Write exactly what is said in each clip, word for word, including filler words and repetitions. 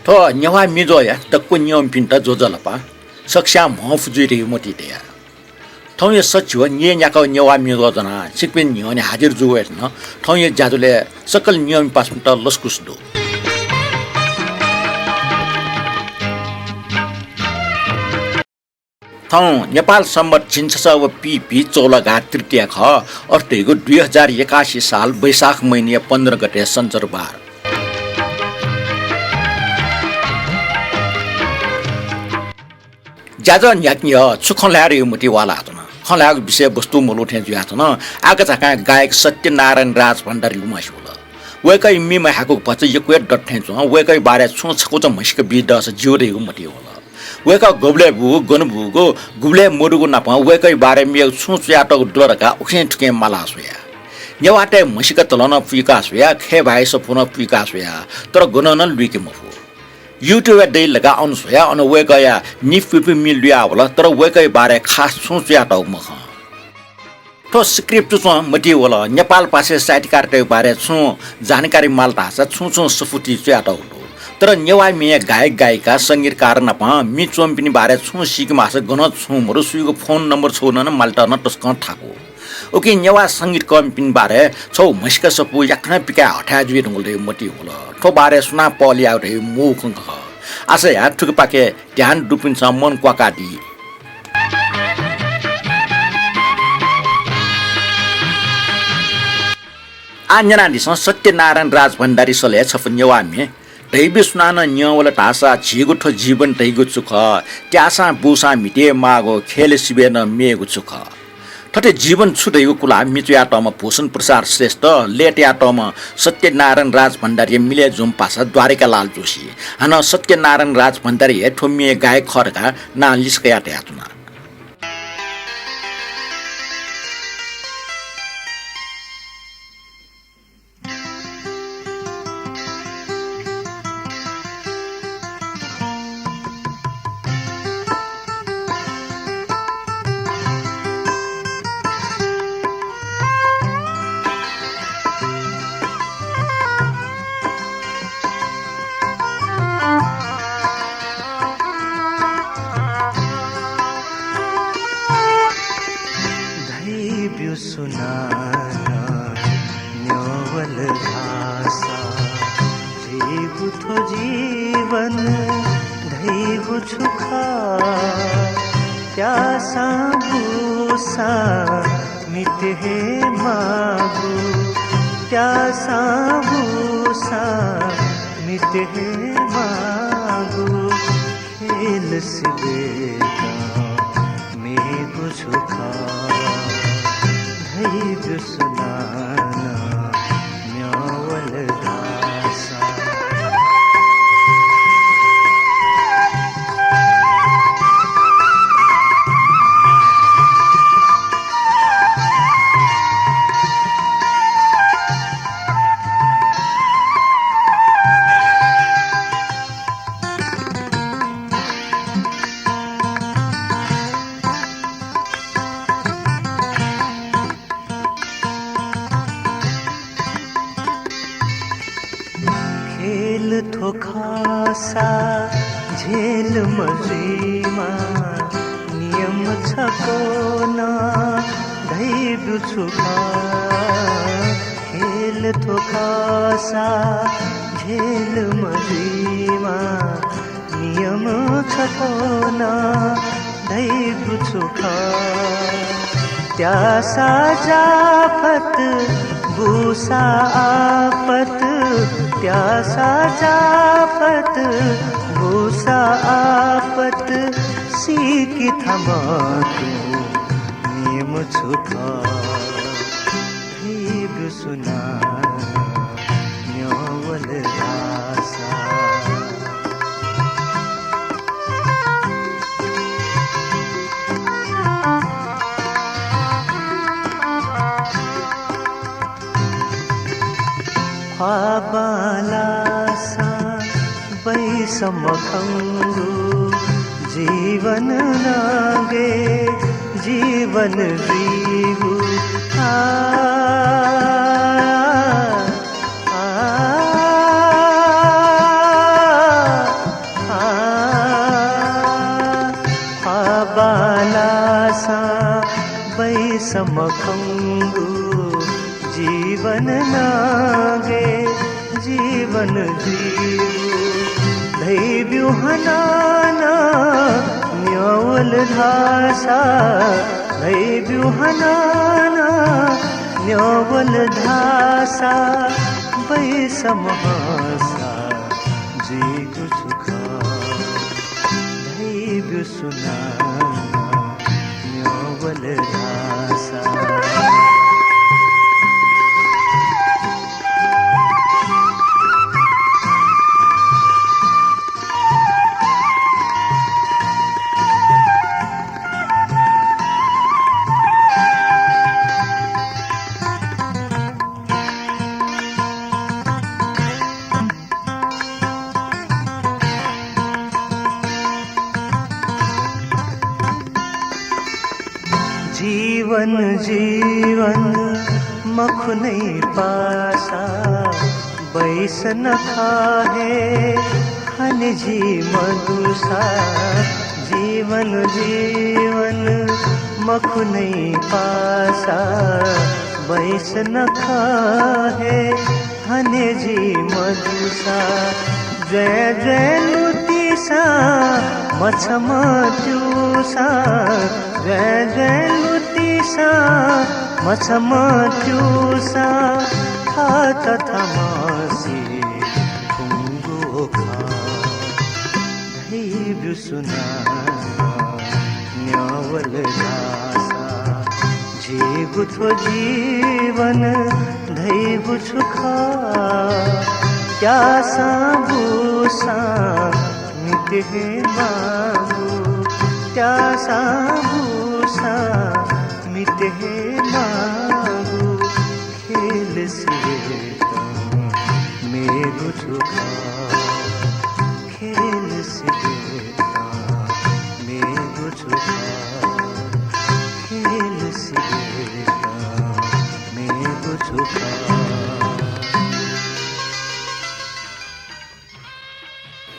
थ्व नेवाः म्ये ज्वःया दक्व नियमपिन्त ज्वजलपा। सकस्यां म्हफु जुइ धइगु मतिइ तया। थौंया सच्छि व न्यय्‌न्याकागु नेवाः म्ये ज्वः ज्वनाः छिकपिनि न्ह्यःने हाजिर जू वयेधुन। थौंया ज्याझ्वलय् सकल नियमपासापिन्त लसकुस दु। थौं नेपाल संवत् झिंछसः व पीपी चौलागाः तृतीया खः। अथे धइगु दुई हजार एकासी साल वैशाख महिनाया पन्ध्र गते सञ्चरबार। ज्याझ्वः न्ह्याकेगु छु खँ ल्हाये धइगु मतिइ वालाच्वन। खँ ल्हायेगु विषयवस्तु मलू थें जुयाच्वन। आकाझाकांया गायक सत्यनारायण राजभण्डारी लुमंसे वल। वय्‌कःया म्ये म्ह्याकूगु भचा यक्व हे दत थें च्वं। वय्‌कःया बारे छुं छकूचा म्हसीका बी दःसा ज्यू धइगु मतिइ वल। वय्‌कः गुबलय् बूगु, गन बूगु, गुबलय् मदुगु नापं वय्‌कःया बारे मेगु छुं च्वयातःगु दु ला धकाः उखें थुखें माला स्वया। नेवाःतय् म्हसीका तलं नं पुइका स्वया, खय् भाय् सफू नं पुइका स्वया, तर गनं नं लुइके मफु। YouTube-य् दइ धकाः अन स्वया, अन वय्‌कःया निपुइपुइ म्ये लुया वल, तर वय्‌कःया बारे खास छुं च्वयातःगु मखं। थ्व script च्वं मतिइ वल। नेपाल भाषाया साहित्यकारतय्‌गु बारे छुं जानकारी माल धाःसा छुं छुं सफूति च्वयातःगु दु। तर नेवाः म्येया गायक गायिका, संगीतकार नाप म्ये च्वंपिनि बारे छुं सीके माःसा गनं छुं मदु, सुयागु फोन नम्बर छगू नं मालेत नं तसकं थाकु। उकिं नेवाः संगीत कर्मीपिनि बारे छगू म्हसीका सफू याकनं पिकाये हथाय् जुइ धुंकल धइगु मतिइ वल। थ्व बारे सुनां पहल यायेगु धइगु मू खँ खः। आशा याये थुकिपाखे ध्यान दुपिन्सं मन क्वाकादी। आः न्यनादिसँ सत्यनारायण राजभण्डारी सलय् छपु नेवाः म्ये। धइब्यु सुनानं न्यं वल धाःसा झीगु थ्व जीवन धइगु छु खः? त्याःसां बूसां म्हिते हे माःगु, ख्यलय् सिबय् नं मेगु छु खः? थथे जीवन छु धइगु कुलाः म्ये च्वयातःम्ह भूषण प्रसाद श्रेष्ठ, लय् तयातःम्ह सत्यनारायण राजभण्डारीया मिलय् जूम्ह पासा द्वारिकालाल जोशी, हानं सत्यनारायण राजभण्डारी हे थ्व म्येया गायक खः धकाः नां लिसे कयाः धयाच्वना। धइब्यु सुनानं न्यं वल धाःसा झीगु थ्व जीवन धइगु छु खः? त्याःसां बूसां म्हिते हे माःगु, त्याःसां बूसां म्हिते हे माःगु। ख्यलय् सिबय् नं मेगु छु खः? धइब्यु सुनानं न्यं वल धाःसा। ख्यल थ्व खःसा झेल मजुइमा, नियम छकू नं धइब्यु छु खः? ख्यल थ्व खःसा झेल मजुइमा, नियम छकू नं धइब्यु छु खः? त्याःसा जाफत, बूसा आपत, त्याःसा जाफत, बूसा आपत, सीके थमं तुं नियम छु खः? धइब्यु सुनानं न्यं वल धाःसा। ख्वाः बांलाःसां बैसम्म खंगु, जीवन नं गय् जीवन जुइगु। आ, आ, आ। समखंगु जीवन नागे जीवन जीवु धैब्यु हनाना न्यवल धासा, धैब्यु हनाना न्यवल धासा, बैसम हसा जीगु सुख धैब्यु सुनाना न्यवल धासा। जीवन जीवन मखुनै पासा, बैसन खः हे हने जी मदुसा। जीवन जीवन मखुनै पासा, बैसन खः हे हने जी मदुसा। ज्वँय् ज्वँय् लुतिसा मछमा त्युसा, ज्वँय् ज्वँय् लुतिसा मछमा त्युसा, थःत थमसि फुंगु खः धैब्यु सुनाना न्यवल धासा। झीगु थ्व जीवन धैगु छु खः, त्यासां बूसां मित हे माःगु, त्यासां बूसां मित हे माःगु। खेल सिबेतं मेगु छु खः, खेल सिबेतं मेगु छु खः, खेल सिबेतं मेगु छु खः।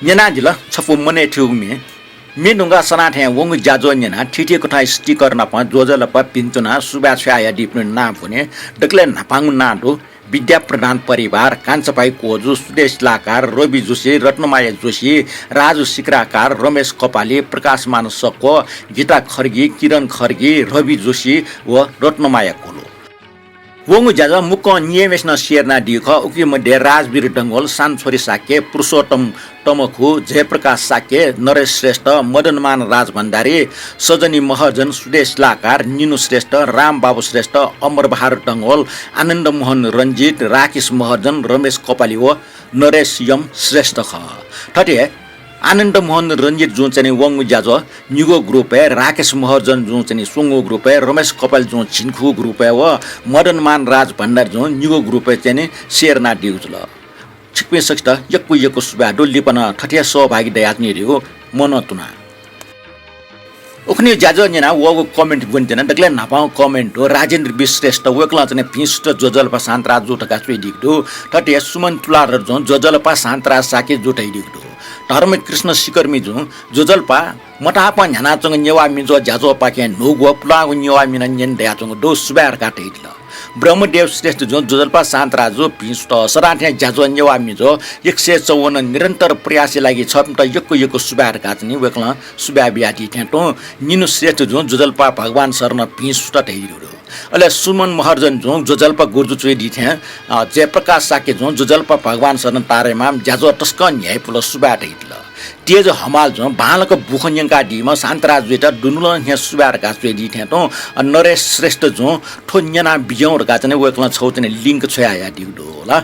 न्यनादिल छपु मनय् थ्यूगु म्ये। म्ये धुंकाः सनाथें वंगु ज्याझ्वः न्यनाः थीथी कथंया sticker नाप ज्वजलपा भिंतुनाः सुभाय् छ्वयादीपिनि नां ब्वने। दकलय् न्हापांगु नां दु विद्या प्रधान परिवार, कान्छापाइ कोजु, सुदेश लाकार, रवि जोशी, रत्नमाया जोशी, राजु सिक्राकार, रमेश कपाली, प्रकाशमान सक्व, गीता खर्गी, किरण खर्गी, रवि जोशी व रत्नमाया कोलो। वंगु ज्याझ्वः मुक्कं नियमय्‌सिनं share यानादीगु खः। उकी मध्ये राजवीर डंगोल, सानछोरी शाक्य, पुरुषोत्तम तमखु, जयप्रकाश शाक्य, नरेश श्रेष्ठ, मदनमान राजभण्डारी, सजनी महर्जन, सुदेश लाकार, निनु श्रेष्ठ, रामबाबु श्रेष्ठ, अमरबहादुर डंगोल, आनन्दमोहन रञ्जित, राकेश महर्जन, रमेश कपाली व नरेश यम श्रेष्ठ खः। थथे आनन्दमोहन रञ्जित जुं चाहिँ नि वंगु ज्याझ्वः निगू group-य्, राकेश महर्जन जुं चाहिँ नि स्वंगू group-य्, रमेश कपाली जुं झिंखू group-य् व मदनमान राजभण्डारी जुं निगू group-य् चाहिँ नि share यानादीगु जुल। छिकपिं सकसित यक्व यक्व सुभाय् दु, लिपा नं थथे सहभागी दयाच्वनीगु मनंतुना। उखुन्हु ज्याझ्वः न्यनाः वःगु comment ब्वनेत्यना। दकलय् न्हापांगु comment दु राजेन्द्र वि श्रेष्ठ, वय्‌कलं चाहिँ नि भिं सुथ ज्वजलपा शान्तराज जु धकाः च्वयादीगु दु। थथे सुमन तुलाधर जुं ज्वजलपा शान्तराज शाक्य जु धयादीगु दु। धर्मकृष्ण सिकर्मी जुं ज्वजलपा मथापं न्ह्यानाच्वंगु नेवाः मिजो ज्याझ्वःपाखें न्हूगु व पुलांगु नेवाः मिनं न्यने दयाच्वंगु दु, सुभाय् धकाः धयादिल। ब्रह्मदेव श्रेष्ठ जुं ज्वजलपा शान्तराज जु भिं सुथ, सदां थें ज्याझ्वः नेवाः मिजो एक सय चौवन्न निरन्तर प्रयासया लागि छपिन्त यक्व यक्व सुभाय् धकाः चाहिँ नि वय्‌कलं सुभाय् बियादी थें तुं निनु श्रेष्ठ जुं ज्वजलपा भगवान शरण भिं सुथ धयादीगु दु। अले सुमन महर्जन जुं ज्वजलपा गुर्जु च्वयादी थें, अ, जयप्रकाश शाक्य जुं ज्वजलपा भगवान शरण तारेमाम ज्याझ्वः तसकं न्ह्याइपुल, सुभाय् धयादिल। तेज हमाल जुं बांलाक बुखँ न्यंकादीम्ह शान्तराज जुयात दुनुगलं हे सुभाय् धकाः च्वयादी थें तुं, अ, नरेश श्रेष्ठ जुं थ्व न्यनाबिज्याहुँ धकाः चाहिँ नि वय्‌कलं छगू चाहिँ नि link छ्वयाहयादीगु दु ला।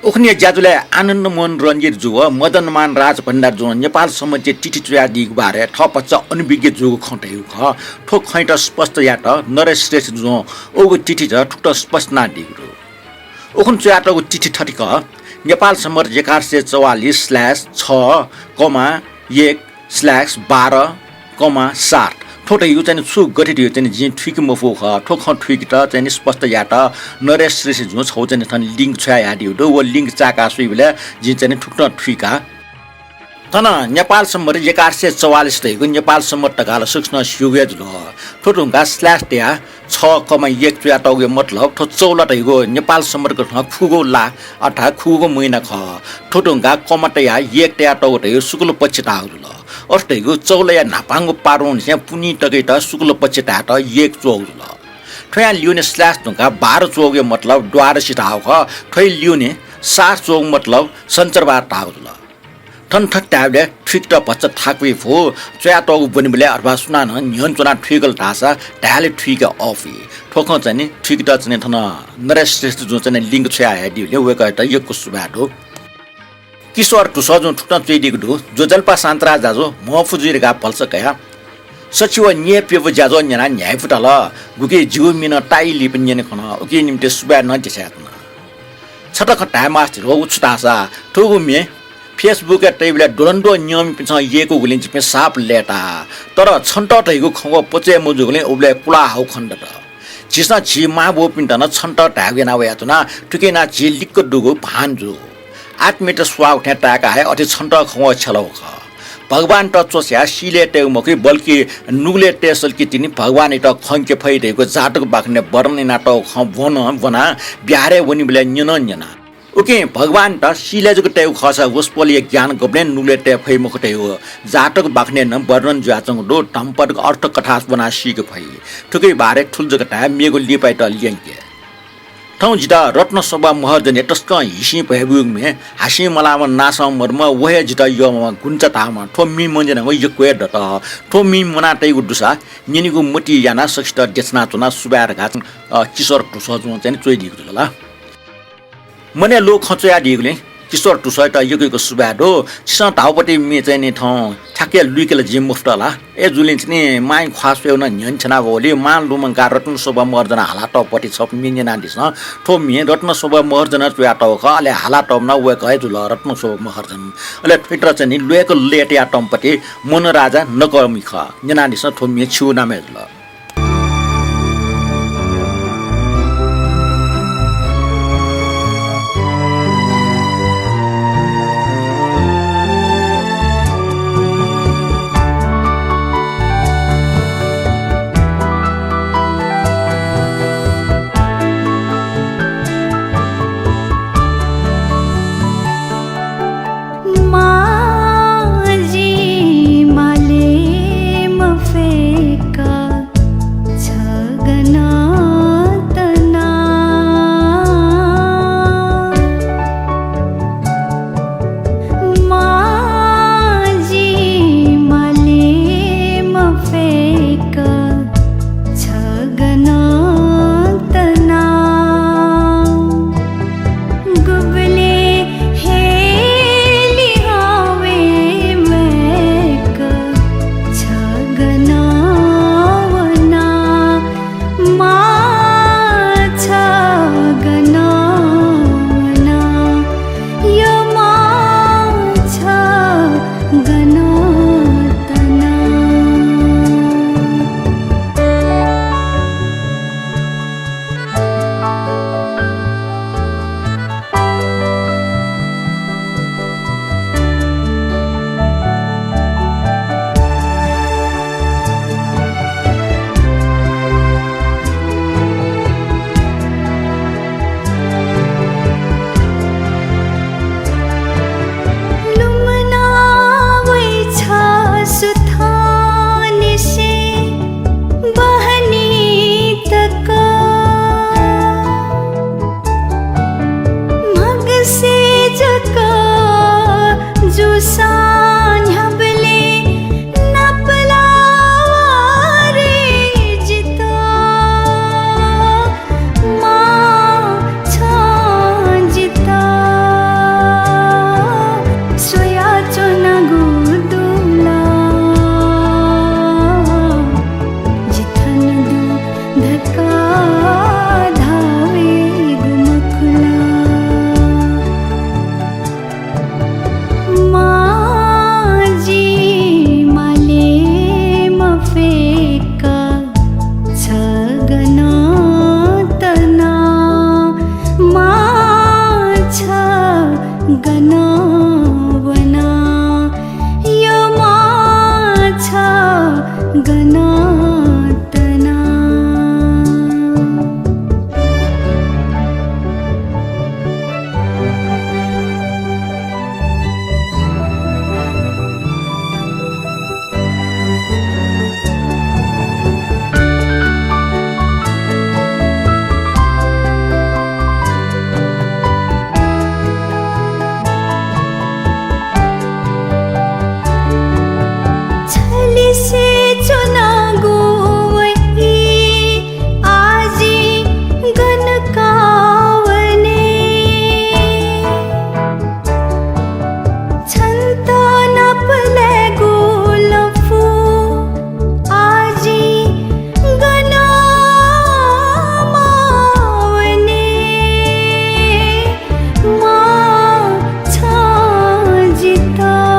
उखुन्हु ज्याझ्वलय् आनन्दमोहन रञ्जित जु व मदनमान राजभण्डारी जुं नेपाल संवत्‌या तिथि च्वयादीगु बारे थःपचा अनभिज्ञ जूगु खँ धयागु खः। थ्व खँयात स्पष्ट यायेत नरेश श्रेष्ठ जुं उगु तिथि थुकथं स्पष्ट यानादीगु दु। उखुन्हु च्वयातःगु तिथि थथे खः, नेपाल संवत् एघार सय चौवालिस slash छ कमा एक slash बाह्र कमा सात। थ्व धयागु चाहिँ नि छु गथे धयागु चाहिँ नि जिं थुइके मफुगु खः। थ्व खँ थुइकेत चाहिँ नि स्पष्ट यायेत नरेश श्रेष्ठ जुं छगू चाहिँ नि थन link छ्वयाहयादीगु दु। व link चायेका स्वइबलय् जिं चाहिँ नि थुकथं थुइका। थन नेपाल सम्बत एघार सय चौवालिस धइगु नेपाल सम्बत धकाः ला सकसिनं स्यूगु हे जुल। थ्व धुंकाः slash तयाः छ कमा एक च्वयातःगुया मतलब थ्व चौला धइगु नेपाल सम्बत कथं खुगू ला अर्थात् खुगू महिना खः। थ्व धुंकाः कमा तयाः एक तयातःगु धइगु शुक्ल पक्ष धाःगु जुल। अथे धइगु चौलाया न्हापांगु पारुंनिसें पुन्हि तकयात शुक्ल पक्ष धायेत एक च्वःगु जुल। थ्वयां लिउने slash धुंकाः बाह्र च्वःगुया मतलब द्वादशी धाःगु खः। थ्वया लिउने सात च्वःगु मतलब सञ्चरवार धाःगु जुल। थन थथे धायेबलय् थुइकेत भचा थाकुइ फु। च्वयातःगु ब्वनेबलय् अथवा सुनानं न्ह्यःने च्वनाः थुइकल धाःसा धायेबलय् थुइके अःपुइ। थ्व खँ चाहिँ नि थुइकेत चाहिँ नि थन नरेश श्रेष्ठ जुं चाहिँ नि link छ्वयाहयादीबलय् वय्कःयात यक्व सुभाय् दु। किशोर धुसः जुं थुकथं च्वयादीगु दु, ज्वजलपा शान्तराज दाजु, म्हफु जुइ धकाः भलसा कया। सछि व न्यय् प्यबु ज्याझ्वः न्यनाः न्ह्याइपुताल। गुकी जिगु म्ये नं ताःई लिपा न्यने खन। उकिया निंतिं सुभाय् नं देछानाच्वना। छता खँ धायेमास्ति धुल, उ छु धाःसा थुगु म्ये Facebook-य् तइबलय् द्वलंद्वः नियःमिपिन्सं यय्कूगुलिं जिपिं साप लय्ताः। तर छन्त धइगु खँग्वः पचय् मजूगुलिं उबलय् कुलाः हाउ खने दत। झीसं झी मांबौपिन्त नं छन्त धायेगु याना वयाच्वना। थुकिं यानाः झी लिक्क दुगु भान जू। आत्मीयत स्वाःगु थें ताय्काः हे अथे छन्त खँग्वः छ्यलागु खः। भगवानत च्वछ्याः सीलय् तयेगु मखु, बल्कि नुगलय् तयेसल कि तिनि भगवानयात खंके फइ धइगु जातक बाखनय् वर्णन यानातःगु खँ ब्वनं ब्वनाः बिहारय् वनीबलय् न्यनं न्यना। उकिं भगवानत सीलय् जक तयेगु खःसा वसपोलया ज्ञान गबलें नुगलय् तये फइ मखु धइगु जातक बाखनय् नं वर्णन जुयाच्वंगु दु। धम्मपदक अर्थ कथास ब्वनाः सीके फइ। थुकिया बारे थुलि जक धाये, मेगु लिपायात ल्यंके। थौं जितः रत्नशोभा महर्जनया तसकं हिसिं भय् ब्यूगु म्ये हासिं मलाःम्ह नासं मदुम्ह व हे जितः यःम्ह गुंचा धाःम्ह थ्व म्ये मन्यनागु यक्व हे दत। थ्व म्ये मना तइगु दुसा न्यनेगु मतिइ यानाः सकसित देछानाच्वना, सुभाय् धकाः, अ, किशोर धुसः जुं चाहिँ नि च्वयादीगु जुल ला। मनय् ल्वःगु खँ च्वयादीगुलिं किशोर धुसःयात यक्व यक्व सुभाय् दु। छिसं धाःगु पति म्ये चाहिँ नि थौं थ्याक्क लुइके ला जिं मफुत ला। अय्जूगुलिं चाहिँ नि मांया ख्वाः स्वयेगु नं न्ह्यःने थ्यनावःगुलिं मां लुमंकाः रत्नशोभा महर्जनं हालातःगु पति छपु म्ये न्यनादिसँ। थ्व म्ये रत्नशोभा महर्जनं च्वयातःगु खः, अले हालातःम्ह नं वय्कः हे जुल, रत्नशोभा महर्जन। अले थ्वयात चाहिँ नि ल्वय्क लय्तायातःम्ह पति मनराजा नकःमि खः। न्यनादिसँ, थ्व म्ये छिगु नामय् जुल। मां जिं माले मफय्क छ गनं तना। मां जिं माले मफय्क छ गनं तना। गुबलें हे लिहां वये मय्क छ गनं वना। मां छ गनं वना। यः मां छ गनं तना। लुमना वइ छ सुथंनिसें बहनी तक। म्हगसय् जक जूसां न्ह्याबलें नापलाः वा रे जितः। मां छं जितः स्वयाच्वनागु दु ला? जि थन दु धकाः धाःगु मखु ला? मां जिं माले मफय्क छ गनं तना। मां छ गनं वना। गनातना। छलिसे च्वनागु वइ आजि गन का वने। छन्त नापलायेगु लँपु आजि गन मावने। मां छं जितः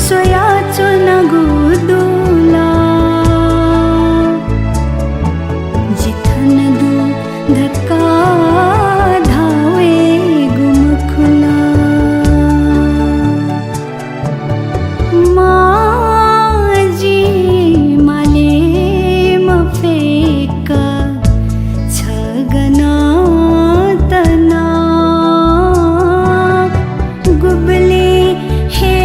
स्वयाच्वनागु दु ला? जि थन दु धकाः धाःगु मखु ला? मां जि माले मफय्क छ गनातना। गुबलें हे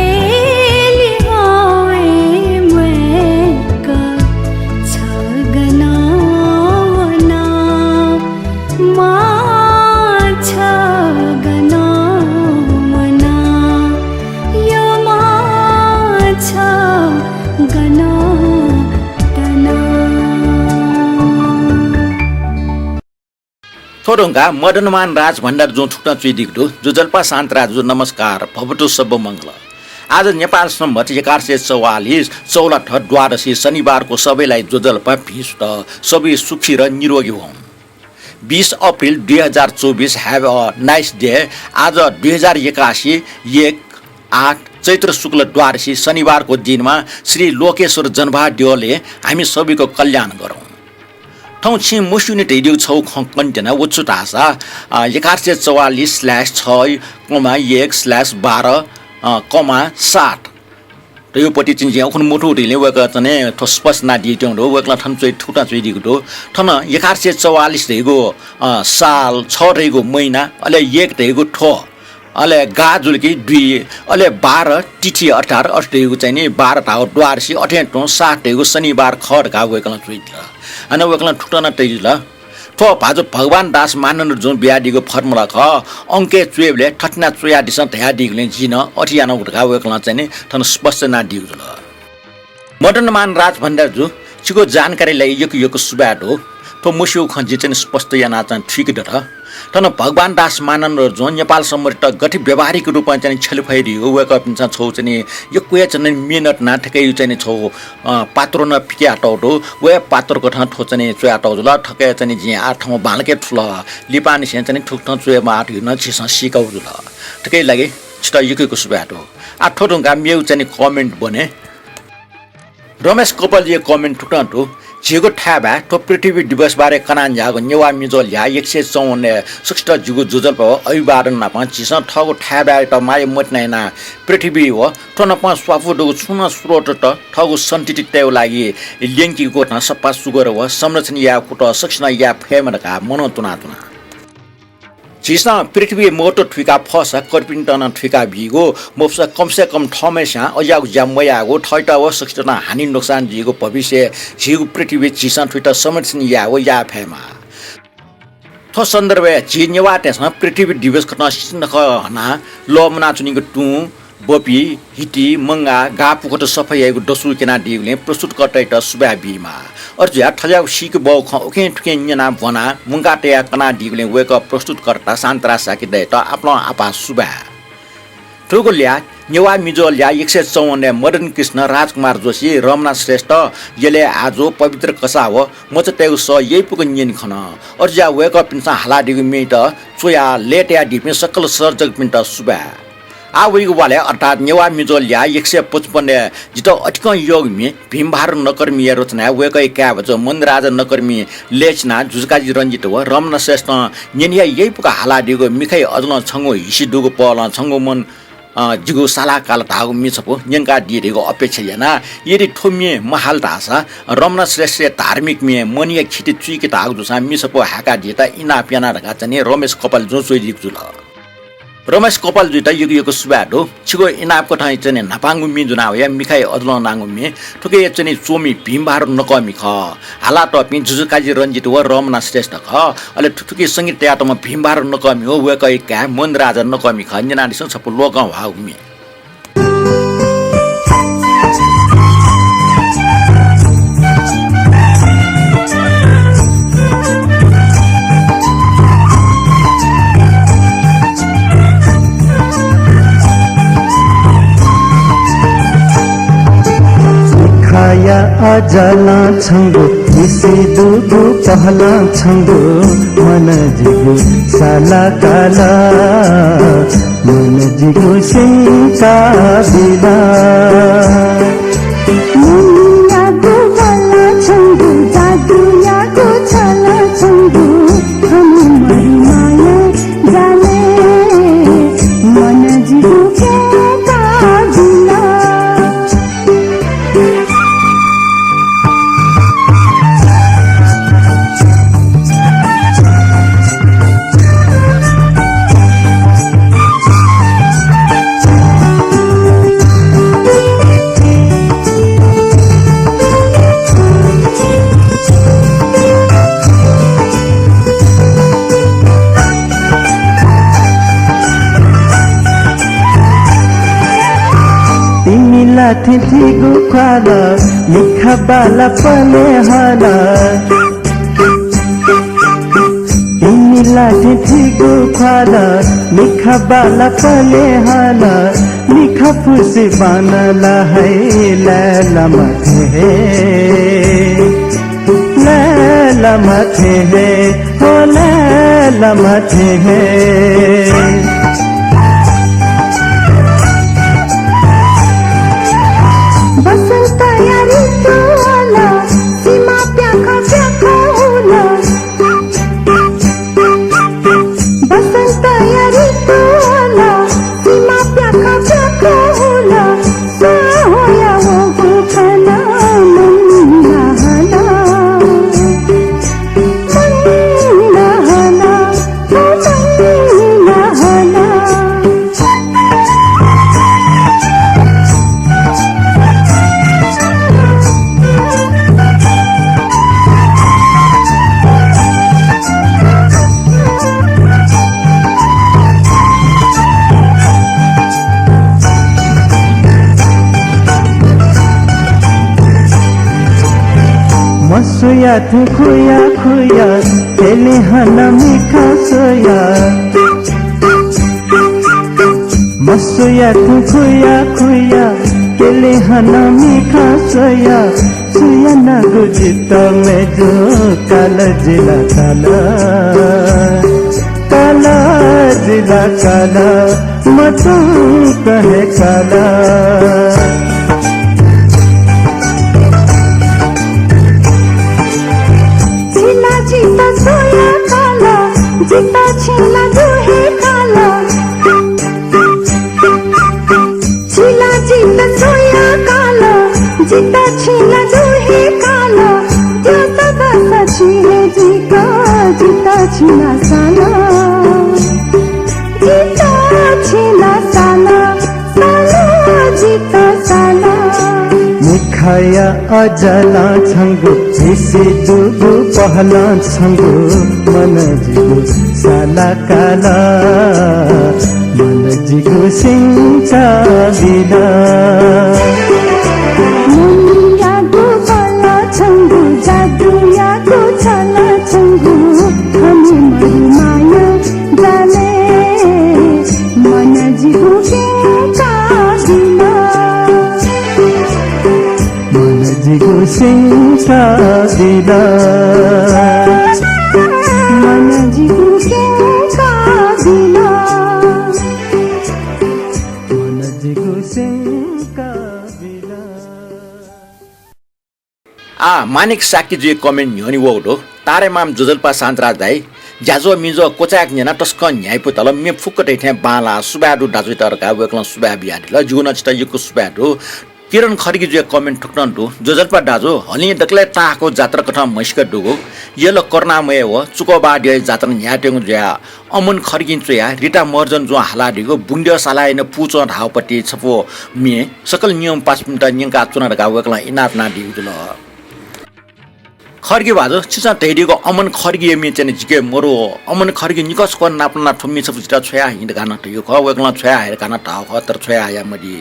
लिहां वये मय्क छ गनं वना। मां छ गनं वना, यो मां छ गनं तना। थ्व धुंकाः मदनमान राज भण्डारीजुं थुकथं च्वयादीगु दु। ज्वजलपा शान्तराजु, नमस्कार, भवतु सब्ब मंगल। आज नेपाल सम्बत एघार सय चौवालिस चौलाथ द्वादशी शनिबारको सबैलाई ज्वजलपा भिं सुथ। सबै सुखी र निरोगी हों। बीस अप्रिल दुई हजार चौबिस, have a nice day। आज दुई हजार एकासी एक आठ चैत्र शुक्ल द्वादशी शनिबारको दिनमा श्री लोकेश्वर जनवाद्यलय् हामी सबैको कल्याण गरौँ। थौं छिं मस्यूनि धयादीगु छगू खँ कनेत्यना, व छु धाःसा, अ, एघार सय चौवालिस slash छ कमा एक slash बाह्र, अ, कमा सात धयागु पति चाहिँ जिं उखुन्हु मथूगु धइगुलिं वय्कलं चाहिँ थ्व स्पष्ट यानादीत्यंगु दु। वय्कलं थन च्वया, थुकथं च्वयादीगु दु। थन एघार सय चौवालिस धयागु, अ, साल, छ धयागु महिना, अले एक धयागु थ्व, अले गा जुल कि दुई, अले बाह्र तिथि अर्थात् अथे धयागु चाहिँ नि बाह्र धाःगु द्वादशी, अथें तुं सात धयागु शनिबार खः धकाः वय्कलं च्वयादिल। हानं वय्कलं थुकथं नं तयादिल, थ्व भाजु भगवान दास मानन्धरजुं बियादीगु formula खः, अंकय् च्वयेबलय् थथे याना च्वयादिसँ धयादीगुलिं जिं नं अथे यानागु धकाः वय्कलं चाहिँ नि थन स्पष्ट यानादीगु जुल। मदनमान राज भण्डारीजु, छिगु जानकारीया लागि यक्व यक्व सुभाय् दु। थ्व मस्यूगु खँ जिं चाहिँ स्पष्ट यानाः चाहिँ थुइके दत। थन भगवान दास मानन्धरजुं नेपाल सम्बतयात गथे व्यावहारिक रूपं चाहिँ छ्यले फइ धइगु वय्कःपिन्सं छगू चाहिँ यक्व हे चाहिँ मेहनत यानाः थुकियागु चाहिँ छगू, अ, पात्रो नं पिकयातःगु दु। व हे पात्रो कथं थ्व चाहिँ च्वयातःगु जुल। थुकी चाहिँ जिं आः थौं बांलाक थुल। लिपांनिसें चाहिँ थुकथं च्वयेमाः धइगु नं झीसं सीकागु जुल। थुकिया लागि छितः यक्व यक्व सुभाय् दु। आः थ्व धुंकाः मेगु चाहिँ comment ब्वने। रमेश कपालजुया comment थुकथं दु, झीगु थाय्बाय् थ्व पृथ्वी दिवस बारे कनाः न्ह्याःगु नेवाः म्युझुवा ल्याः एक सय चौवन्नय् सकसित जिगु ज्वजलपा व अभिवादन नाप झीसं थःगु थाय्बाय्‌यात माया मतिना यानाः पृथ्वी व थ्व नाप स्वापू दुगु छुं नं स्रोतत थःगु सन्ततितय्‌गु लागि ल्यंकीगु कथं सफा सुग्घर व संरक्षण यायेगु कुतः सकसिनं याये फयेमा धकाः मनं तुनाच्वना। झीसं पृथ्वीया महत्व थुइका फःसा कर्पिन्त नं थुइका बीगु, मफुसा कम से कम थःम्हस्यां अज्याःगु ज्या मयायेगु, थःत व सकसित नं हानि नोक्सान जुइगु भविष्यय् झीगु पृथ्वी झीसं थुइत संरक्षण याये व याये फयेमा। थ्व सन्दर्भय् झी नेवाःतय्‌सं पृथ्वी दिवस कथं सितिनखः हनाः लः मुनाच्वनीगु तुं, बपि, हिति, मंगा, गाःपुखुत सफा याइगु दसु क्यनादीगुलिं प्रस्तुतकर्तायात सुभाय् बीमाः। अथे जुयाः थज्याःगु सीके बहःगु खँ उखें थुखें न्यनाः ब्वनाः मुंकाः तयाः कनादीगुलिं वय्कः प्रस्तुतकर्ता शान्तराज शाक्य दाइयात आपालं आपाः सुभाय्। थुगु ल्याः नेवाः म्युझुवा ल्याः एक सय चौवन्नय् मदन कृष्ण, राजकुमार जोशी, रमना श्रेष्ठ, यलय् आजु, पवित्र कसाः व मचातय्‌गु सः यइपुक न्यने खन। अथे जुयाः वय्कःपिन्सं हालादीगु म्येयात च्वयाः लय् तयादीपिं सकल सर्जकपिन्त सुभाय्। आः वइगु वालय् अर्थात् नेवाः म्युझुवा ल्याः एक सय पचपन्नय् जितः अतिकं यःगु म्ये भीमबहादुर नकर्मीया रचनाय् वय्कःया काय्‌भचा मणिराजा नकर्मीं लय् चिनाः जुजुकाजी रंजित व रमना श्रेष्ठं न्यने हे यइपुक हालादीगु मिखाया अजलं छंगु हिसि दुगु पहलं छंगु मन अ, जिगु सालाकाला धाःगु म्ये छपु न्यंकादी धइगु अपेक्षा याना। यदि थ्व म्ये महाल धाःसा रमना श्रेष्ठया धार्मिक म्ये मनया खिति चुइके धाःगु जूसां म्ये छपु हाय्कादीत इनाप याना धकाः चाहिँ रमेश कपालजुं च्वयादीगु जुल। रमेश कपालजुयात यक्व यक्व सुभाय् दु। छिगु इनाप कथं चाहिँ न्हापांगु म्ये ज्वना वया मिखाया अजलं नांगु म्ये। थुकिया चाहिँ च्वमि भीमबहादुर नकःमि खः। हालातःपिं जुजुकाजी रंजित व रमना श्रेष्ठ खः। अले थुथुकी संगीत तयातःम्ह भीमबहादुर नकःमि व वय्कःया काय् मणिराजा नकःमि खः। न्यनादिसँ छपु लोकंह्वाःगु म्ये। मिखाया अजलं छंगु, निसि दुगु पहलं छंगु, मन जिगु सालाकाला, मन जिगु सिंका बिला। मनयागु बलं छंगु, जादुयागु छलं छंगु, हनी मरि माया जाले, मन जिगु केका बिला। तिमिला थें थीगु ख्वाल, मिखा बाला पले हल। तिमिला थें थीगु ख्वाल, मिखा बाला पले हल। मिखा फुसि बांलाः है लैला मथे हे, लैला मथे हे, हो लैला मथे हे। बसन्तया ऋतु आल, सिमा प्याखं प्याखं हुल। बसन्तया ऋतु आल, सिमा प्याखं प्याखं हुल। साहोया वःगु खना मन नहना, मन नहना, ओ मन नहना। मसुया थें खुया खुया, तेले हन मिखा सोया। मसुया थें खुया खुया, तेले हन मिखा सोया। सुया नागु जित मेजु काल जिला काल, काल जिला काल, मतंक हे काल। छिला जित सोया काल, जित छिला दुहे काल। छिला जित सोया काल, जित छिला दुहे काल। त्यो सब सछि हे जित, जित छिला साला, जित छिला साला, साला जित साला। मिखाया अजलं छंगु, निसि दुगु पहलं छंगु, मन जिगु साला काला, मन जिगु सिंचा बिला। मनयागु बलं छंगु, जादुयागु छलं छंगु, हनी मरि माया जाले, मन जिगु सिंचा बिला। मन जिगु सिंचा बिला। मन जिगु सिंचा बिला। मन जिगु सिंचा बिला। आ, मानिक शाक्यजुया comment न्ह्यःने वःगु दु। तारेमाम ज्वजलपा शान्तराज दाइ, ज्याझ्वः मिझ्वः क्वचाय्क न्यनाः तसकं न्ह्याइपुतल। म्ये फुक्क दइथें बांलाः, सुभाय् दु दाजुइत धकाः वय्कलं सुभाय् बियादिल। जिगु नं छितः यक्व सुभाय् दु। किरण खड्गीजुया comment थुकथं दु। ज्वजलपा दाजु, हलिं दकलय् ताःहाकःगु जात्रा कथं म्हसीका दुगु, यल करुणामय व चुकबाद्यःया जात्रा न्ह्यायेत्यंगु जुयाः अमन खड्गीं च्वयाः रिता महर्जनजुं हालादीगु बुंगद्यः सालाय् नं पूचं धाःगु पति छपु म्ये सकल नियम पासापिन्त न्यंकाच्वना धकाः वय्कलं इनाप यानादीगु जुल। खड्गी भाजु, छिसं धयादीगु अमन खड्गीया म्ये चाहिँ नि जिके मरु। अमन खड्गीं निकः छकः नापलानाः थ्व म्ये छपु जितः छ्वयाहँ धकाः नं धयागु खः। वय्कलं छ्वयाहये धकाः नं धाःगु खः, तर छ्वयाहयामदी।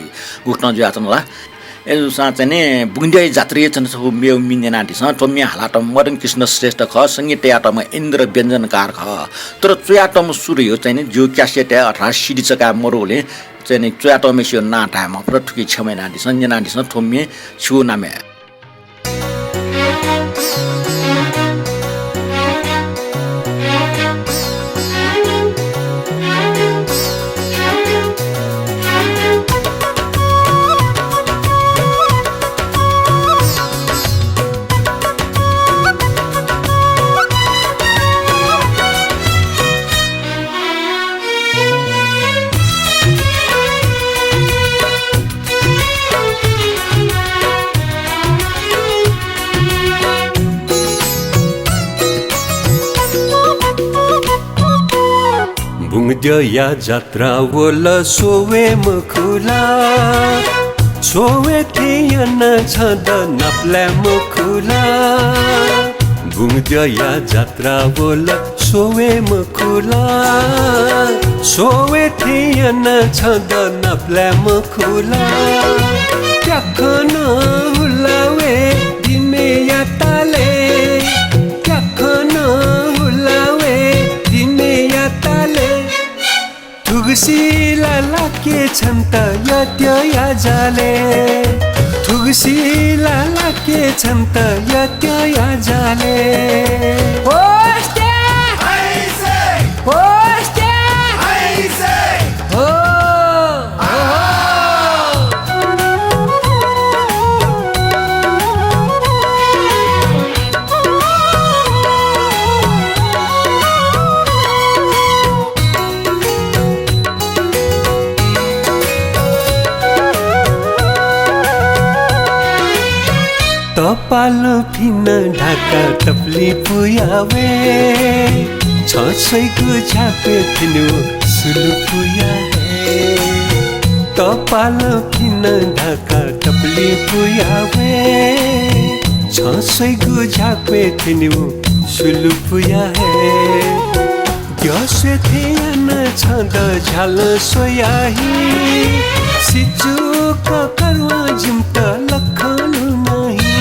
गुकथं जुयाच्वन ला? अय्जूसां चाहिँ नि बुंगद्यःया जात्राया चाहिँ नि छपु मेगु म्ये न्यनादिसँ। थ्व म्ये हालातःम्ह मदन कृष्ण श्रेष्ठ खः, संगीत तयातःम्ह इन्द्र व्यञ्जनकार खः। तर च्वयातःम्ह सुर हे चाहिँ नि जिगु cassette-य् अथवा CD चकाय् मरुबलय् चाहिँ नि च्वयातःम्हय्सिगु नां धाये मफुत, थुकी क्षमा यानादिसँ, न्यनादिसँ थ्व म्ये छिगु नामय्। बुंगद्यःया जात्रा वल स्वये मखु ला, स्वये थें यानाः छं द नापलाये मखु ला। बुंगद्यःया जात्रा वल स्वये मखु ला, स्वये थें यानाः छं द नापलाये मखु ला। प्याखं नं हुला वये दिमय्या तालय्, प्याखं नं हुला वये दिमय्या तालय्। थुगुसी ला लाके छन्त यःत्यःया जालय्, थुगुसी ला लाके छन्त यःत्यःया जालय्। होस्टे! होस्टे! हो! तपालं फिन ढाका तपलिं पुया वये, छं स्वइगु झ्याक्वय् थ्यनेगु सुलु पुया हये। तपालं फिन ढाका तपलिं पुया वये, छं स्वइगु झ्याक्वय् थ्यनेगु सुलु पुया हये। द्यः स्वये थें यानाः छं द झ्यालं स्वया हि। सिचुक करुवां जिमित लखं लुना हि।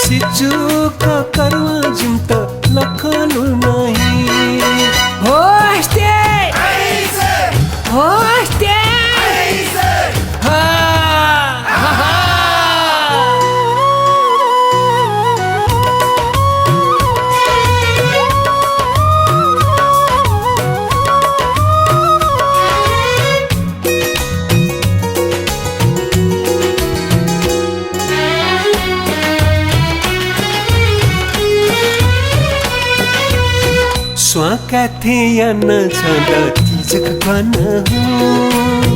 सिचुक करुवां जिमित लखं लुना हि। होस्टे! होस्टे! हा! हा! स्वां काये थें यानाः छं द तिजक ग्वाना हुँ।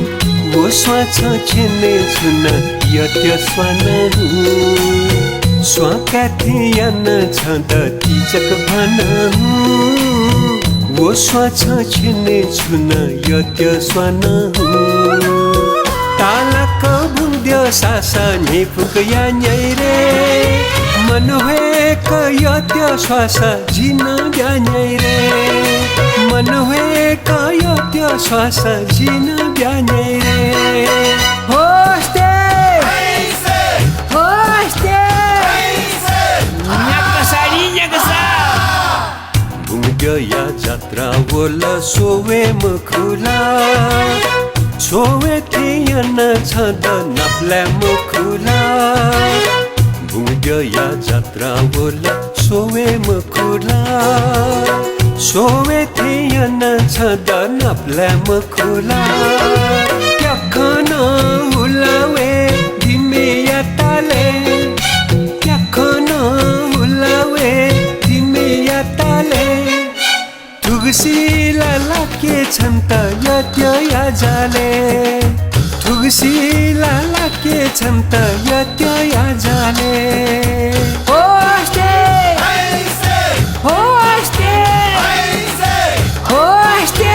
व स्वां छं छ्यने छु नं यःत्यः स्वाना हुँ। स्वां काये थें यानाः छं द तिजक ग्वाना हुँ। व स्वां छं छ्यने छु नं यःत्यः स्वाना हुँ। तालाकं बुंगद्यः सासा न्ह्यइपुक या न्याइ रे। मनू हे क यःत्यः स्वासा जि नं ब्याहा याये रे। मनू हे क यःत्यः स्वासा जि नं ब्याहा याये रे। होस्टे! होस्टे! न्याकसा नि न्याकसा। बुंगद्यःया जात्रा वल स्वये मखु ला। स्वये थें यानाः छं द नापलाये मखु ला। बुंगद्यःया जात्रा वल स्वये मखु ला। स्वये थें यानाः छं द नापलाये मखु ला। प्याखं नं हुला वये दिमय्या तालय्। प्याखं नं हुला वये दिमय्या तालय्। सिला लाके छन्त यत्य या जाले। थुगु सिला लाके छन्त यत्य या जाले। होस्टे। होस्टे। होस्टे। होस्टे।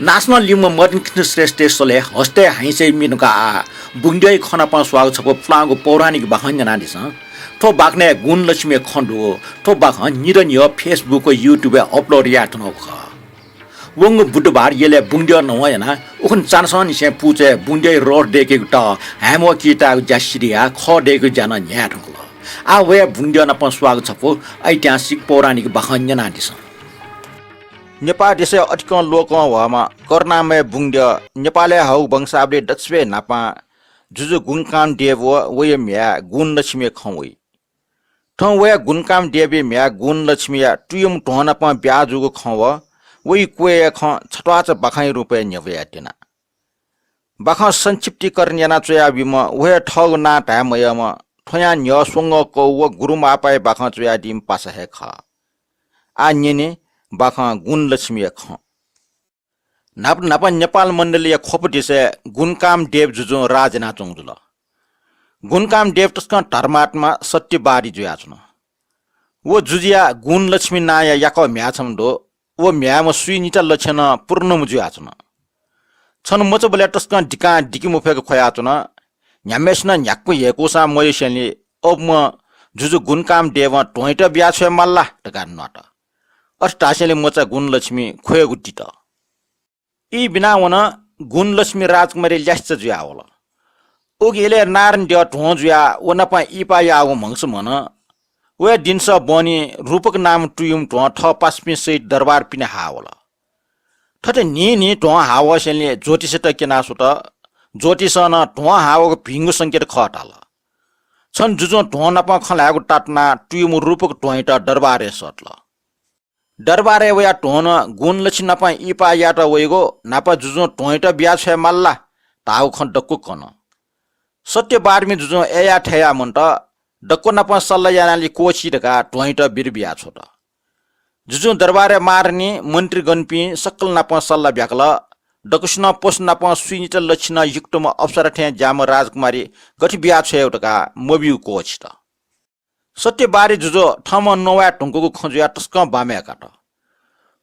नासनं लिम्ह मदन कृष्ण श्रेष्ठया स्वलय् हस्तय् हाइँसय् मिनुका आः बुंद्यःया खँ नाप स्वाःगु छपु पुलांगु पौराणिक बाखं न्यनादिसँ। थ्व बाखनय् गुणलक्ष्मीया खँ दु। थ्व बाखं निदँ न्ह्यः Facebook व YouTube-य् upload यायेधुंकूगु खः। वंगु बुधबार यलय् बुंद्यः नवं यानाः उखुन्हु चान्हसंनिसें पुचय् बुंद्यःया रोड दय्केगु तः हाय्मवः किताःगु ज्या सिधयाः खः दय्केगु ज्या नं न्ह्याये धुंकल। आः वया बुंद्यः नाप स्वाःगु छपु ऐतिहासिक पौराणिक बाखं न्यनादिसँ। नेपाः देशय् अतिकं लोकंह्वाःम्ह करुणामय बुंद्यः नेपालय् हःगु वंशावली दच्छि ब्वय् न्हापां जुजु गुणकामदेव व वया म्ह्याय् गुणलक्ष्मीया खँ वइ। थौं वया गुणकामदेवया म्ह्याय् गुणलक्ष्मीया तुयुम्ह ध्वं नाप ब्याहा जूगु खँ व वया क्वय्या खँ छत्वाःचा बाखंया रूपय् न्ह्यब्वया त्यना। बाखं संक्षिप्तीकरण याना च्वयाबीम्ह व हे थःगु नां धाये मयःम्ह थ्वयां न्ह्यः स्वंगः कौ व गुरुमापाया बाखं च्वयादीम्ह पासा हे खः। आः न्यने बाखं गुणलक्ष्मीया खँ। न्हापा न्हापा नेपाल मण्डलीया ख्वप देशय् गुणकामदेव जुजुं राज यानाच्वंगु जुल। गुणकामदेव तसकं धर्मात्मा सत्यवादी जुयाच्वन। व जुजुया गुणलक्ष्मी नांया याकः म्ह्याय् छम्ह दु। व म्ह्याय्म्ह स्वीनिता लच्छिनं पुरनम्ह जुयाच्वन। छन्हु मचाबलय् तसकं दिकां दिके मफय्क ख्वयाच्वन। न्ह्याम्हय्सिनं न्ह्याक्व ह्यय्कूसां मयसेंलि अबुम्ह जुजु गुणकामदेवं ध्वंयात बियाछ्वये माल ला धकाः न्वात। अथे धासेंलि मचा गुणलक्ष्मी ख्वय्गु दित। ई बिना वन। गुणलक्ष्मी राजकुमारी ल्यासेचा जुयावल। उगु इलय् नारायणी द्यः ध्वं जुयाः व नाप इहिपाः याःगु म्हगस म्हन। वया दिनसः बहनी रूपक नाम तुयुम्ह ध्वं थः पासापिं सहित दरबार पिने हाः वल। थथे न्हिं न्हिं ध्वं हाः वःसेंलि ज्योतिषीत क्यना स्वत। ज्योतिषं नं ध्वं हाः वःगु भिंगु संकेत खः धाल। छन्हु जुजुं ध्वं नाप खँ ल्हायेगु तातुनाः तुयुम्ह रूपक ध्वंयात दरबारय् सःतल। दरबारय् वयाः ध्वं नं गुणलक्ष्मी नाप इहिपाः यायेत वइगु, न्हापा जुजुं ध्वंयात बियाछ्वये माल ला धाःगु खँ दक्व कन। सत्यवादीम्ह जुजुं अय्‌याः थय्‌याः मन्त, दक्व नाप सल्लाह यानालि क्वःछी धकाः ध्वंयात बिदा बियाछ्वत। जुजुं दरबारय् महारानी, मन्त्रीगणपिं सकल नाप सल्लाह ब्याकल। दक्वसिनं पशु नाप स्वीनिता लच्छिनं युक्तम्ह अप्सरा थें ज्याःम्ह राजकुमारी गथे बियाछ्वयेगु धकाः मब्यूगु क्वःछित। सत्यवादी जुजु थःम्हं नवाये धुंकूगु खँ जुयाः तसकं बांमय् कात।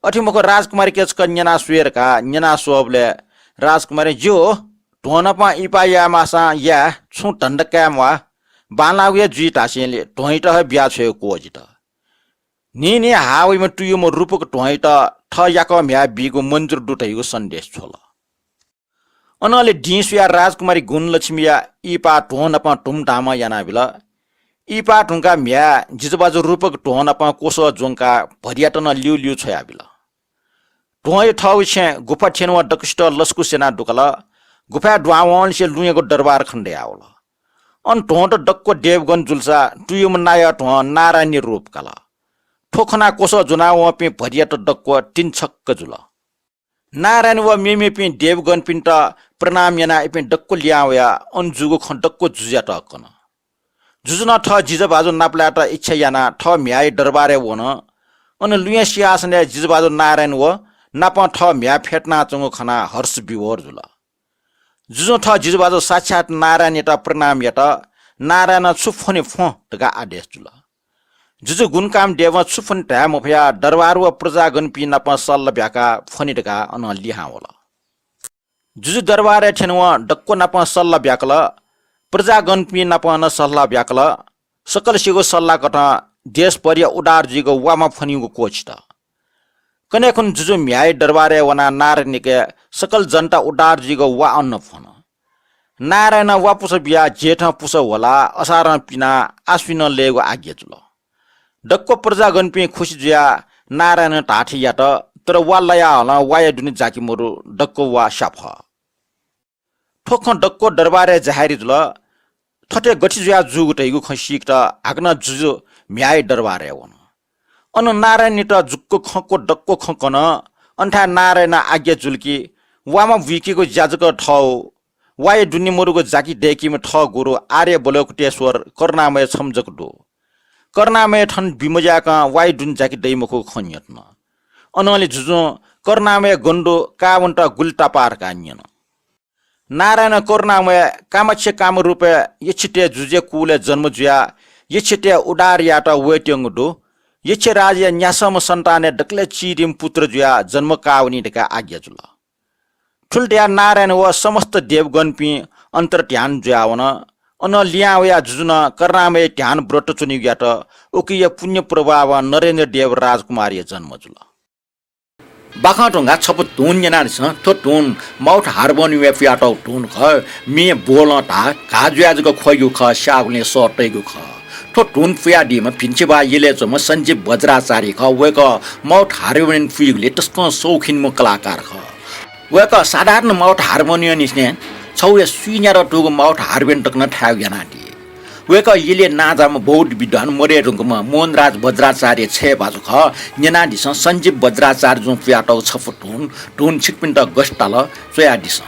अथे मखु, राजकुमारीके छकः न्यना स्वये धकाः न्यना स्वःबलय् राजकुमारीं, "ज्यू, ध्वं नाप इहिपाः याये माःसां याये, छुं धन्दा काये म्वाः, बांलाःगु हे जुइ धासेंलि ध्वंयात हे बियाछ्वयेगु क्वःजित। न्हिं न्हिं हाः वइम्ह तुयुम्ह रूपक ध्वंयात थः याकः म्ह्याय् बीगु मन्जुर दु" धइगु सन्देश छ्वल। अनंलि दिं सुयाः राजकुमारी गुणलक्ष्मीया इहिपाः ध्वं नाप धुमधामं यानाबिल। इहिपाः धुंकाः म्ह्याय् जिजुभाजु रूपक ध्वं नाप क्वसः ज्वंकाः भरियात नं ल्यूल्यू छ्वयाबिल। ध्वंया थःगु छेँय् गुफा थ्यनेवं दक्वसित लसकुस यानाः दुकल। गुफाय् दुहां वंनिसें लुँयागु दरबार खनेदयावल। अन ध्वंत दक्व देवगण जुलसा तुयुम्ह नायः ध्वं नारायणी रूप काल। थ्व खनाः क्वसः ज्वनावंपिं भरियात दक्व तिंछक्क जुल। नारायणी व मेमेपिं देवगणपिन्त प्रणाम यानाः इपिं दक्व लिहां वयाः अन जूगु खँ दक्व जुजुयात कन। जुजुं नं थः जिजुभाजु नापलायेत इच्छा यानाः थः म्ह्याय्‌या दरबारय् वन। अन लुँया सिंहासनय् जिजुभाजु नारायणी व नापं थः म्ह्याय् फ्यतुनाच्वंगु खनाः हर्ष विह्वल जुल। जुजुं थः जिजुभाजु साक्षात् नारायणयात प्रणाम यात। नारायणं छु फ्वने फ्वँ धकाः आदेश जुल। जुजु गुणकामदेवं छु फ्वने धाये मफयाः दरबार व प्रजागणपिं नाप सल्लाह ब्याकाः फ्वने धकाः अनं लिहां वल। जुजु दरबारय् थ्यनेवं दक्व नाप सल्लाह ब्याकल। प्रजागणपिं नाप नं सल्लाह ब्याकल। सकलसिगु सल्लाह कथं देशभरया उद्धार जुइगु वाःमा फ्वनीगु क्वःछित। कन्हय् खुन्हु जुजु म्ह्याय्‌या दरबारय् वनाः नारायणीके सकल जनता उद्धार जुइगु वा अन्न फ्वन। नारायणं वा पुसा बियाः जेठं पुसा ह्वलाः असारं पिनाः आश्विनं लयेगु आज्ञा जुल। दक्व प्रजागणपिं खुसि जुयाः नारायणं धाःथें यात, तर वा लयाहलं वाया दुने जाके मरु, दक्व वा स्याफः। थ्व खँ दक्व दरबारय् जाहेरी जुल। थथे गथे जुया जूगु धइगु खँ सीकेत हाकनं जुजु म्ह्याय् दरबारय् वन। अन नारायणयात जुक्क खँ क्व दक्व खँ कन। अन थाय् नारायणं आज्ञा जुल कि वामा बुइकेगु ज्या जक थः, वाया दुने मरुगु जाके दय्केम्ह थः गुरु आर्य बलोकुटेश्वर करुणामय छम्ह जक दु। करुणामय थन बिमज्याकं वाया दुने जाके दइ मखुगु खँ न्यन। अनंलि जुजुं करुणामय गन दु, का वनेत गुलि तापाः धकाः न्यन। नारायणं करुणामय कामाक्षी कामरूपय् यक्षतय् जुजुया कुलय् जन्म जुयाः यक्षतय् उद्धार यायेत वयेत्यंगु दु। यक्षराजया न्यासःम्ह सन्तानय् दकलय् चिधिम्ह पुत्र जुयाः जन्म काः वनी धकाः आज्ञा जुल। थुलि धयाः नारायण व समस्त देवगणपिं अन्तर्ध्यान जुयावन। अनं लिहां वयाः जुजुं करुणामय ध्यान व्रत च्वनीगु यात। उकिया पुण्य प्रभावं नरेन्द्र देव राजकुमारया जन्म जुल। बाखं धुंकाः छपु धुन न्यनादिसँ। थ्व धुन माउथ हार्मोनियमय् पुयातःगु धुन खः। म्ये ब्वलं धाः, घाः जुयाः जक ख्वइगु खः, स्याःगुलिं सः तइगु खः। थ्व धुन पुयादीम्ह भिंछिबा यलय् च्वंम्ह सञ्जीव वज्राचार्य खः। वय्कः माउथ हार्मोनियम पुइगुलिं तसकं सौखिनम्ह कलाकार खः। वय्कः साधारण माउथ हार्मोनियमनिसें छगू हे सुइँन्यादँ दुगु माउथ हार्मोनियम तक नं थायेगु यानादी। वय्कः यलय् नांजाःम्ह बौद्ध विद्वान मदये धुंकूम्ह मोहनराज वज्राचार्य छय् भाजु खः। न्यनादिसँ, सञ्जीव वज्राचार्यजुं पुयातःगु छपु धुन, धुन छिकपिन्त गथे ताल च्वयादिसँ।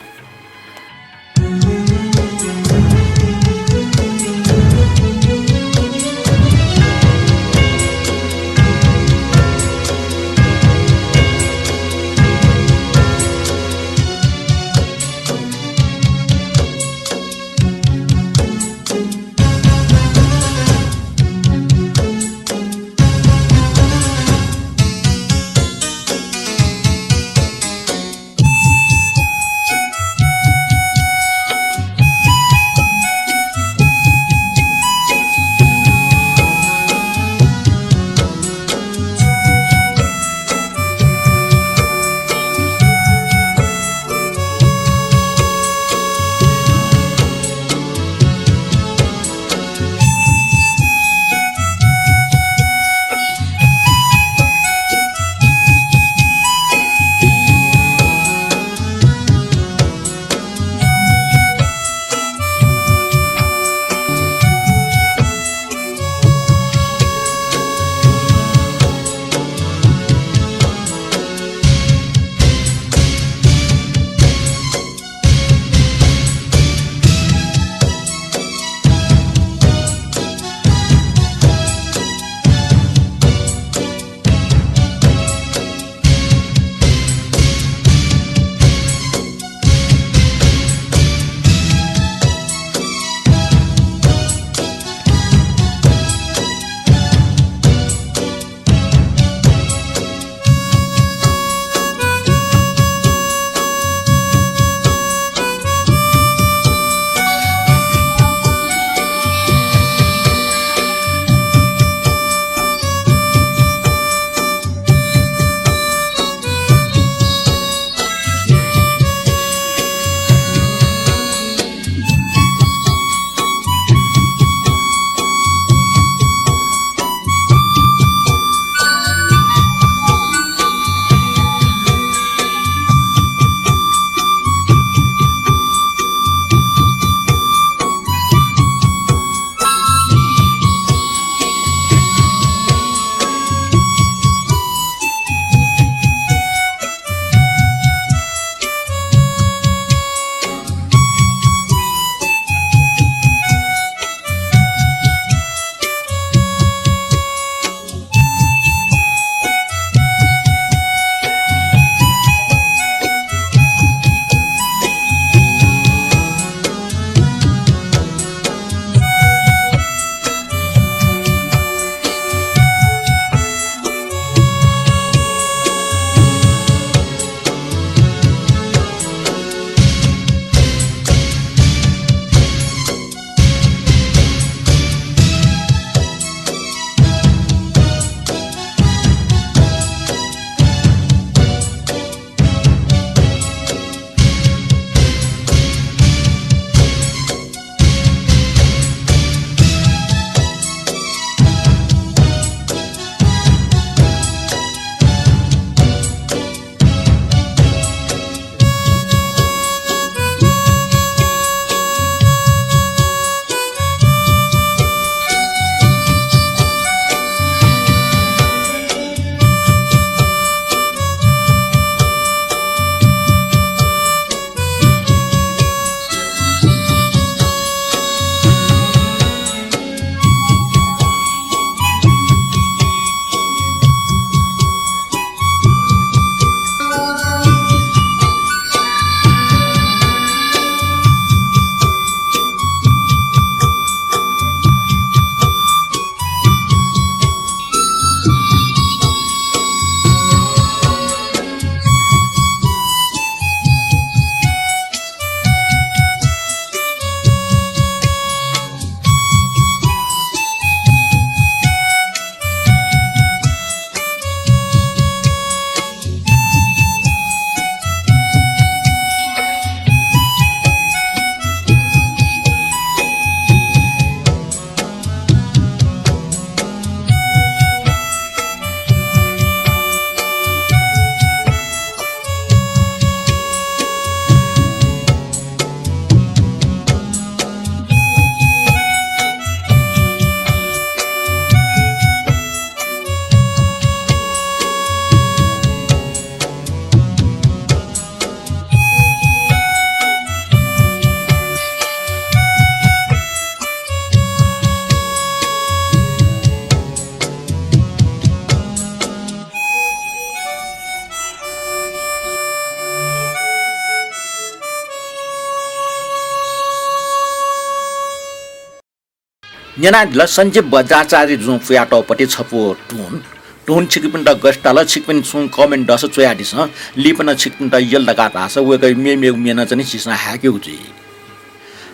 न्यनादिल सञ्जीव वज्राचार्यजुं पुयातःपति छपु धुन। धुन छिकपिन्त गथे ताल, छिकपिनि छुं comment दःसा च्वयादिसँ। लिपा नं छिकपिन्त यल धकाः धाःसा वय्कःया मेमेगु म्ये नं चाहिँ नि झीसं हाय्केगु जुइ।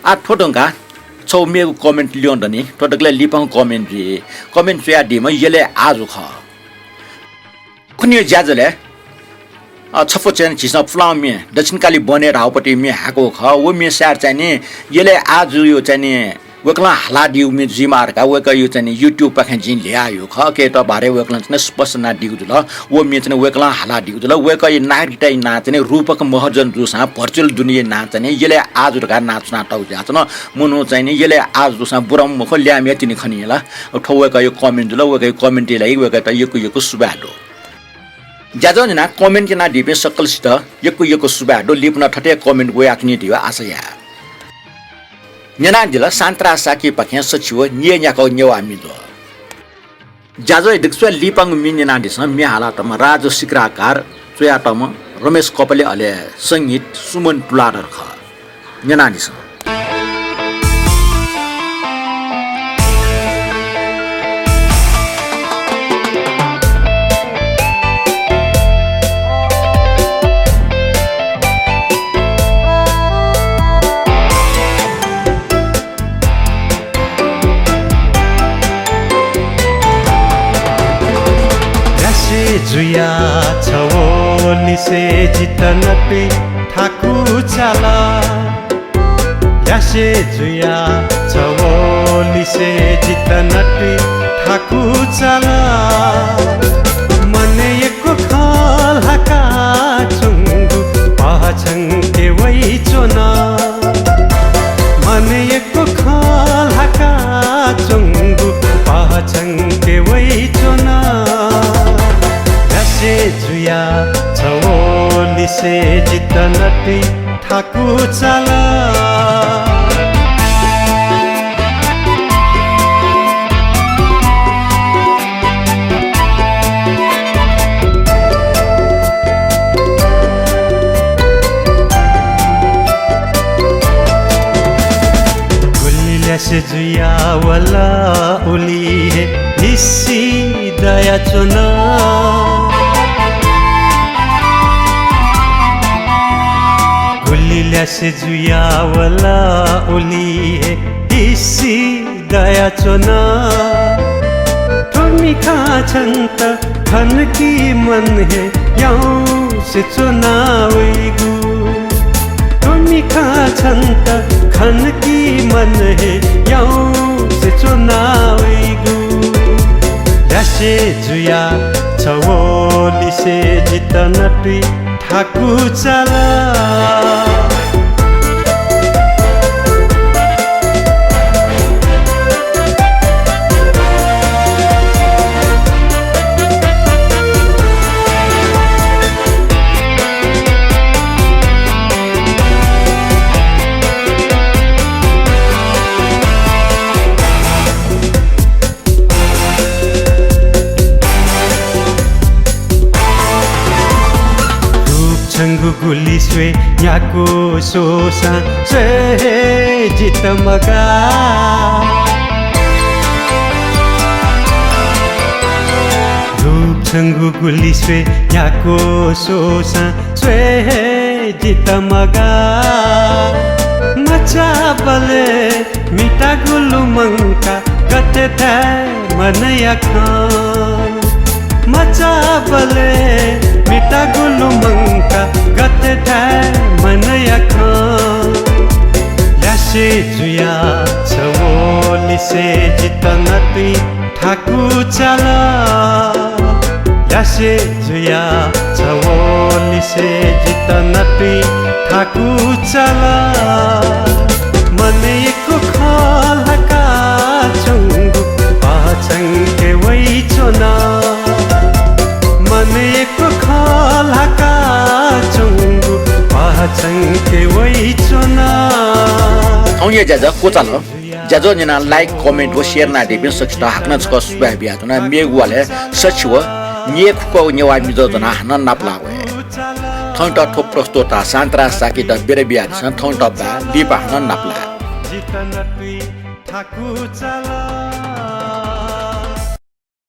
आः थ्व धुंकाः छगू मेगु comment ल्यं दनि। थ्व दकलय् लिपांगु comment जुइ। Comment च्वयादीम्ह यलय् आजु खः। खुन्हु ज्याझ्वलय्, अ, छपु चाहिँ नि झीसं पुलांगु म्ये, दक्षिणकाली वनय् धाःपति म्ये हाय्कूगु खः। व म्ये सायद चाहिँ नि यलय् आजुया चाहिँ नि वय्कलं हालादीगु म्ये जुइमाः धकाः वय्कःया चाहिँ नि YouTube पाखें जिं ल्ह्वयाहयागु खः। कय्कय् बारे वय्कलं चाहिँ नि स्पष्ट यानादीगु जुल। व म्ये चाहिँ नि वय्कलं हालादीगु जुल। वय्कःया नागरिकताया नां चाहिँ नि रूपक महर्जन जूसां virtual दुनियाया नां चाहिँ नि यलय् आजु धकाः नां च्वनातःगु जुयाच्वन। मनू चाहिँ नि यलय् आजु जूसां बुरं मखु, ल्याय्म्ह तिनि खनी ला। थ्व वय्कःया comment जुल। वय्कःया comment या लागि वय्कःयात यक्व यक्व सुभाय् दु। ज्याझ्वः न्यनाः comment यानादीपिं सकलसित यक्व यक्व सुभाय् दु। लिपा नं थथे comment वयाच्वनी धइगु आशा याये। न्यनादिल शान्तराज शाक्यपाखें सछि व न्यय् न्याकःगु नेवाः म्ये जुल। ज्याझ्वःया दकलय् लिपांगु म्ये न्यनादिसँ। म्ये हालातःम्ह राजु सिक्राकार, च्वयातःम्ह रमेश कपाली, अले संगीत सुमन तुलाधर खः। न्यनादिसँ। ल्यासे जुया छवलिसे जितः नतुइ थाकु चाल। ल्यासे जुया छवलिसे जितः नतुइ थाकु चाल। मनय् यक्व खँ ल्हाकाच्वंगु पहःछंके वइच्वन। मनय् यक्व खँ ल्हाकाच्वंगु पहःछंके वइच्वन। ल्यासे जुया छवलिसे जितः नतुइ थाकु चाल। गुलि ल्यासे जुया वल उलि हे निसि दयाच्वन। गुलि ल्यासे जुया वल उलि हे निसि दयाच्वन। थ्व मिखां छन्त खनकि मन हे याउँसे च्वना वइगु। थ्व मिखां छन्त खनकि मन हे याउँसे च्वना वइगु। ल्यासे जुया छवलिसे जितः नतुइ थाकु चाल। रूप छंगु गुलि स्वये न्याक्व स्वःसां स्वये हे जितः मगाः। रूप छंगु गुलि स्वये न्याक्व स्वःसां स्वये हे जितः मगाः। मचाबलय् मितागु लुमंकाः गथे धाये मनया खँ। मचाबलय् मितागु लुमंकाः गथे धाये मनया खँ। ल्यासे जुया छवलिसे जितः नतुइ थाकु चाल। ल्यासे जुया छवलिसे जितः नतुइ थाकु चाल। मनय् यक्व खँ ल्हाकाच्वंगु पहःछंके वइच्वन। मनय् यक्व खँ ल्हाकाच्वंगु पहःछंके वइच्वन। थौंया ज्याझ्वः क्वचाल। ज्याझ्वः न्यनाः like, comment व share यानादीपिं सकसित हाकनं छकः सुभाय् बियाच्वना। मेगु वालय् सछि व न्यय् खुकःगु नेवाः म्ये ज्वनाः हानं नापलाः वये। थौंयात थ्व प्रस्तोता शान्तराज शाक्ययात बिदा बियादिसँ। थौंयात बाय्, लिपा हानं नापलाये। आकु चाल